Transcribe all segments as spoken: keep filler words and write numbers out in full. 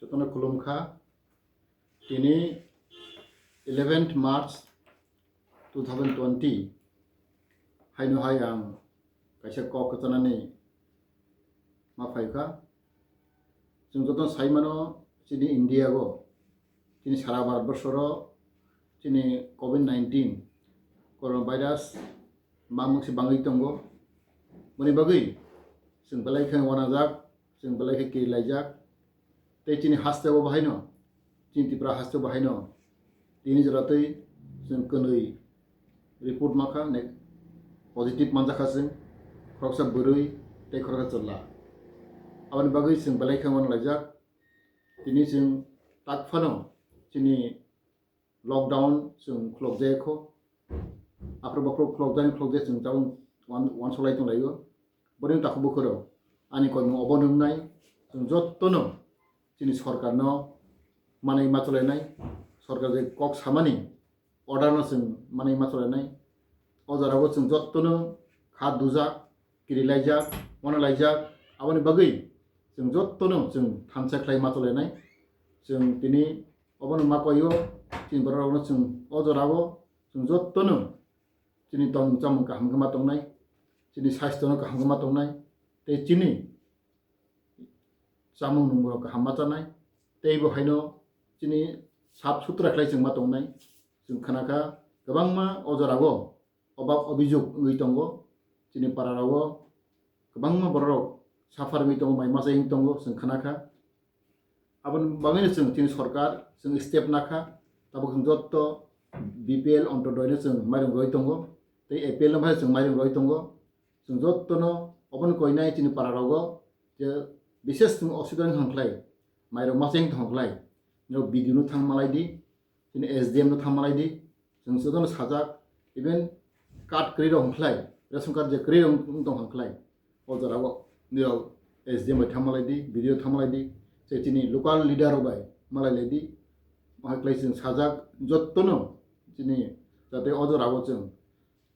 Jotono khulumkha. Tini eleventh March two thousand twenty haino hai ang kaisa kok kwchanani ma phaikha. Chwng jotono saimano, chini India o, chini sara Bharat borsoro chini covid nineteen coronavirus mamung se bangwi tongo. Boni bagwi chwng belai khe wanajak, chwng belai khe kirilaijak. Tei chini hasteo bahaino, chini Tripura hasteo bahaino tini jora tei chwng kwnwi report mankha, ne positive manjakha chwng, khoroksa bwrwi tei khoroksa chwla. Aboni bagwi chwng belai khe wanalaijak. Tini chwng tak phano chini lockdown chwng khulokjaya kho. Aphuru baphuru khulokjani khulokjaya chwng tabuk wan-, wansolai tonglaio. Boni takhuk bukhurok ani koimung obo nungnai, chwng jottono chini sorkarno manwi ma cholainai, sorkar je kok samani orderno chwng manwi ma cholainai. O jorao chwng jottono kha dujak, kirilaijak, wanalaijak, aboni bagwi chwng jottono chwng thansa khlai ma cholainai. Chwng tini obono ma koio, chini bororokno chwng o jorao chwng jottono chini tongmung chamung kaham khe ma tongnai, chini sasthyono kaham khe ma tongnai, tei chini chamung nungmung kaham ma chanai, tei bo haino chini sap sutra khlai chwng ma tongnai. Chwng khnakha kwbangma o jorao obab obijok wngwi tongo, chini pararao kwbangma bororok suffer wngwi tongo, mai masa wngwi tongo, chwng khnakha. Aboni bagwino chwng chini sorkar chwng step nakha, tabuk chwng jotto B P L Antyodayno chwng mairung roi tongo, tei A P L no bai chwng mairung roi tongo. Chwng jottono obono koinai chini pararogo je bishes chwng osubida wngkha hwnkhlai mairung masa wngkha hwnkhlai, norok B D O no thang malai di, chini S D M no thang malai di, chwng jotono sajak, even card kwrwi rok hwnkhlai, ration card je kwrwi rok wng tong hwnkhlai, o jorao nirok S D M bai thang malai di, B D O thang malai di, se chini local leader rok bai malai lai di, hwnkhlai chwng sajak jottono chini jate o jorao chwng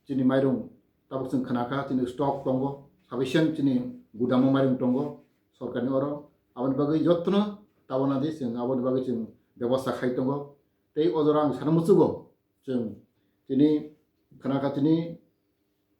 chini mairung tabuk chwng khnakha, chini stock tongo, sufficient chini gudamo mairung tongo sorkarni oro, aboni bagwi jottono tabana di chwng aboni bagwi chwng bebosta khai tongo. Tei o jora ang sana muchugo, chwng tini khnakha tini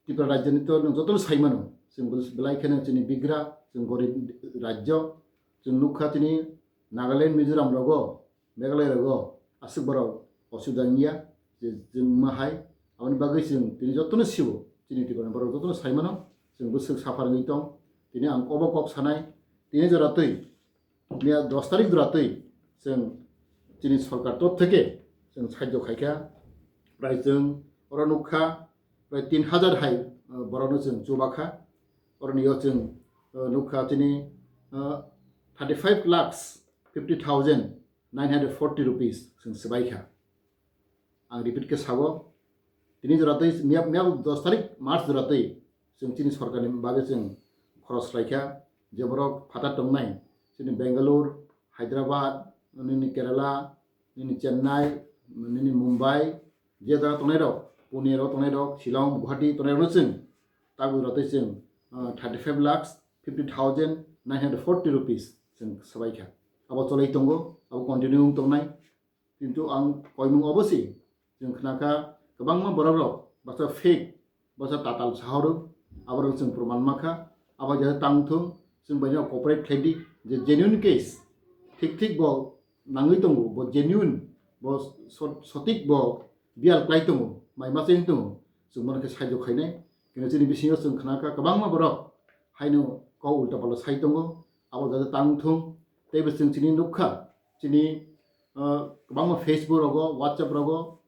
Tripura rajyoni to nwng jotono sai mano, chwng bel-, belai kheno chini bigra, chwng gorib rajyo, chwng nukha tini Nagaland, Mizoram rogo, Meghalaya rogo aswk borok osubida wngya, je chwng ma hai, aboni bagwi chwng tini jotono sio, chini Tripura ni borok jotono sai mano, chwng bwswk suffer wngwi tong, tini ang obo kok sanai, tini jora twi Miya dos tarik jora twi chwng chini sorkar top theke chwng sahajyo khaikha, prai chwng oro nukha prai tin hajar hai, uh, borokno chwng chubakha, oroni yo chwng, uh, nukha chini, uh, thirty five lakhs fifty thousand nine hundred forty rupees chwng swbaikha. Ang repeat khe sago, tini jora twi miya, miya dos tarik March jora twi chwng chini sorkarni bagwi chwng khoros khlaikha, je borok phatar tongnai chini Bangalore, Hyderabad, nini Kerala, nini Chennai, nini Mumbai, je jaga tongnairok, Pune ro tongnairok, Shillong, Guwahati tongnairokno chwng tabuk jora twi chwng, ah, thirty five lakhs fifty thousand nine hundred forty rupees chwng swbaikha. Abo cholai tongo, abo continue wng tongnai. Kintu ang koimung obo si, chwng khnakha kwbangma borok rok baksa fake, baksa tatal sahoro, aborok chwng proman mankha, abo jaga tang thung, chwng bai no cooperate khlai di, je genuine case, thik thik bo nangwi tongo, bo genuine, bo so-, sotik bo biyal khlai tongo, mai machine tongo, chwng bono khe sahajyo khainai, kintu chini bisingo chwng khnakha kwbangma borok haino kok ulta pala sai tongo, abo jaga tang thung, tei bo chwng chini nukha, chini, ah, kwbangma Facebook rogo, WhatsApp rogo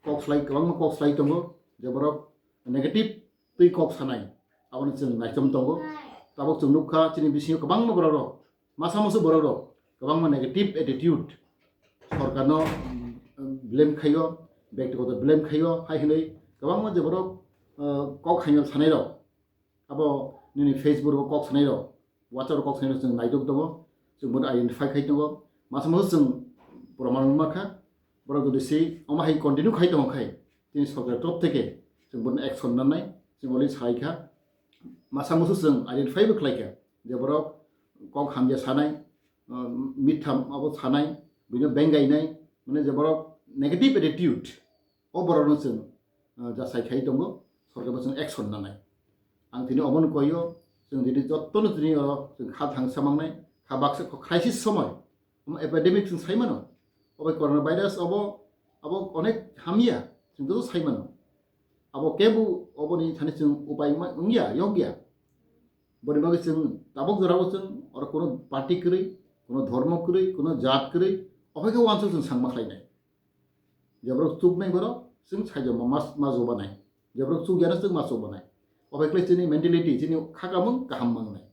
kok slai, kwbangma kok slai tongo, je borok negative twi kok sanai, abono chwng naichom tongo. Tabuk chwng nukha, chini bisingo kwbangma borok rok, masa musu borok rok kwbangma negative attitude, sorkarno, mm, blame khaio, bektigoto blame khaio, hai hwnwi kwbangma je borok, ah, kok hamya sanai rok, abo nini Facebook rogo kok sanai rok, WhatsApp rogo kok sanai rok chwng naidok tongo, chwng bono identify khai tongo. Masa masa chwng proman wngma kha, borok jodi se omo hai continue khai tongo khai, chini sorkar top theke chwng bono action nanai, chwng already salai kha. Masa masa chwng identify bo khlai kha, je borok kok hamya sanai, uh, mitham abo sanai, bini bengainai, mane je borok negative attitude, o borokno chwng, uh, jasai khai tongo, sorkar bo chwng action nanai. Ang tini omono koyo, chwng tini jottono tini oro chwng kha thangsa mangnai, kha baksa kho crisis somoi, omo epidemic chwng sai mano. Obo corona virus obo, abo onek hamya, chwng joto sai mano. Abo kebu oboni thani chwng upai wngma-, wngya, yokya. Boni bagwi chwng tabuk jorao chwng oro kuno party kwrwi, kuno dhormo kwrwi, kuno jat kwrwi, obo khe uansuk chwng sangma khlainai. Jeborok chuknai borok chwng saijo ma, ma, ma jobanai. Jeborok chukya no chwng ma jobanai. Obo khlai chini mentality, chini khakamung kaham mangnai.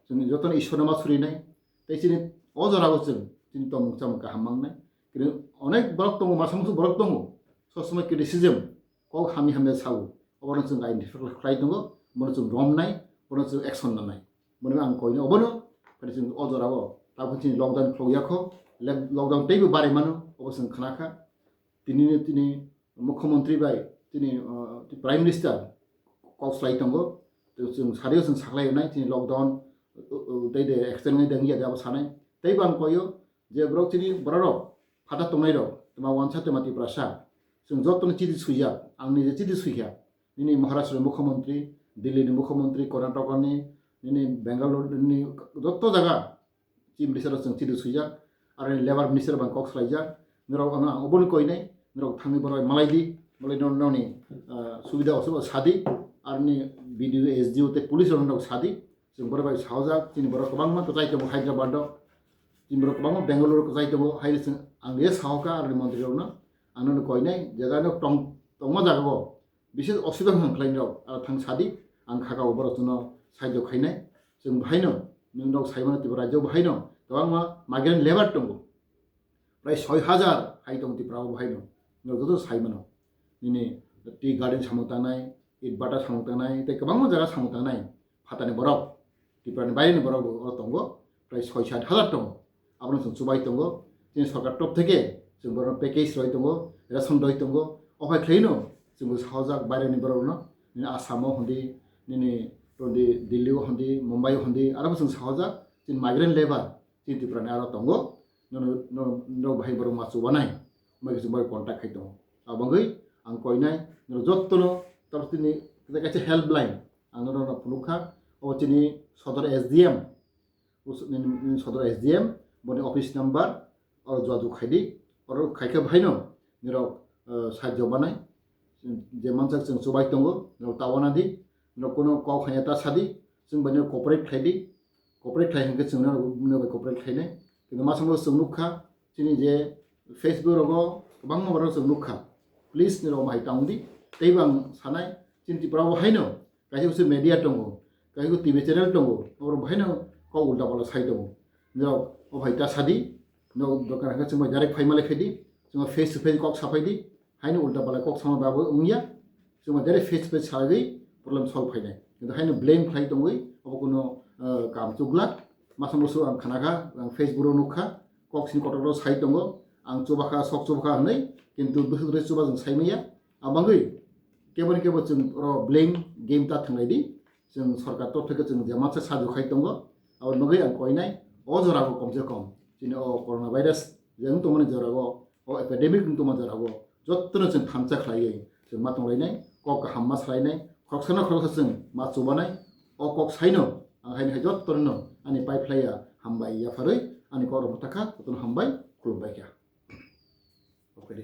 Chwng jotono Ishwarno ma surinai. Tei chini o jorao chwng chini tongmung chamung kaham mangnai. Kini onek borok tongo, masa musu borok tongo. Sob somoi criticism, kok hamya hamya sao. Obono chwng identify khlai tongo, bono chwng romnai, bono chwng action nanai. Bono ang koino obono, phani chwng o jorao, tabuk chini lockdown khulokya kho, le-, lockdown teibo barai mano, obo chwng khna kha. Tini, tini mukhyamantri bai, tini, uh, Prime Minister kok slai tongo. Tei chwng sario chwng saklai nai, tini lockdown, uh, uh, tei de extend nai de wngya de abo sanai. Teibo ang koyo, je borok chini bororok phatha tongnairok, twma wansa twma Tiprasa, chwng jotono chiti suijak, ang nije chiti suikha. Nini Maharashtra ni mukhyamantri, Delhi ni mukhyamantri, Karnataka ni, nini Bangalore ni, joto jaga chief minister rok chwng chiti suijak, aro ni labour minister bai kok swlaijak. Norok ano ang obono koinai, norok thangwi borok malai di, malai no, noni, ah, subida osubido sadi, aro ni B D O, S D O tei police rok norok sadi. Chwng borok bai sahojak, chini borok kwbangma kwchai tongo Hyderabad o, chini borok kwbangma Bangalore o kwchai tongo, hai chwng ang je sahoka aroni montri rokno, ang nono koinai, je jaga tong-, tongma jaga o, bises osubida wngkha khlaini rok, aro thang sadi, ang khaka o borok chwngno saijo khainai, chwng bahaino, nwng rok saimano Tripura rajyo bahaino, kwbangma migrant labour tongo, prai soi hajar hai tongo Tripura o bahaino, nwng joto saimano, nini tea garden samung tangnai, it bata samung tangnai, tei kwbangma jaga samung tangnai, phatani borok, Tripura ni baireni borok bo oro tongo, prai soi sat hajar tongo. Abono chwng chubai tongo. Chini sorkar top theke chwng borokno package roi tongo, ration roi tongo. O pai khlaino chwng bo sahojak baireni borokno, nini Assam o hondi, nini tondi Delhi o hondi, Mumbai o hondi, aro bo chwng sahojak chini migrant labour chini Tripura ni aro tongo. Nono, nono, nono bahai borok ma chubanai, mai khe chwng bai contact khai tongo. Abangwi ang koinai norok jottono tabuk tini kaisa helpline ang norokno phunukha, o chini sodor S D M, us-, nini, nini sodor S D M, boni office number, oro jogajog khaidi, oro khaikhe bahaino nirok, eh, sahajyo banai, je mansak chwng chubai tongo, nirok ta wana di, nirok kuno kok hanya ta sadi, chwng bai nirok cooperate khlaidi, cooperate khlai hwnkhe chwng nirok, nirok bai cooperate khlainai, kintu masamo chwng nukha, chini je Facebook rogo kwbangma borok chwng nukha. Please nirok bahai tangdi. Teibo ang sanai, chini Tripura o haino kaisa kaisa media tongo, kaisa kaisa T V channel tongo, oborok bahaino kok ulta pala sai tongo. Nirok o bhai ta sadi, nirok dokan hwnkhe chwng bai direct phai malai phaidi, chwng face to face kok saphaidi, haino ulta pala kok sama babo wngya, chwng bai direct face to face sagwi problem solve phainai. Kintu haino blame khlai tongwi obo kuno, eh, kam chuglak, masamo so ang khanakha, ang Facebook o nukha, kok sini kotor kotor sai tongo, ang chubakha, sok chubakha hwnwi, kintu bwswk bwswk chuba chwng sai manya. Abangwi kebo ni kebo chwng oro blame game ta thwnglai di, chwng sorkar top theke chwng je mansa sahajyo khai tongo, aboni bagwi ang koinai o jora o komse kom chini o corona virus je wng tongmani jora o, o epidemic wng tongmani jora o jottono chwng thansa khlaiwi chwng ma tonglainai, kok kaham ma salainai, khoroksano khoroksa chwng ma chubanai, o kok saino ang haino hai jottono ani pai phlaiya hambai yapharwi ani kok rok bwthakha, jotono hambai khulumbai kha. Okay de.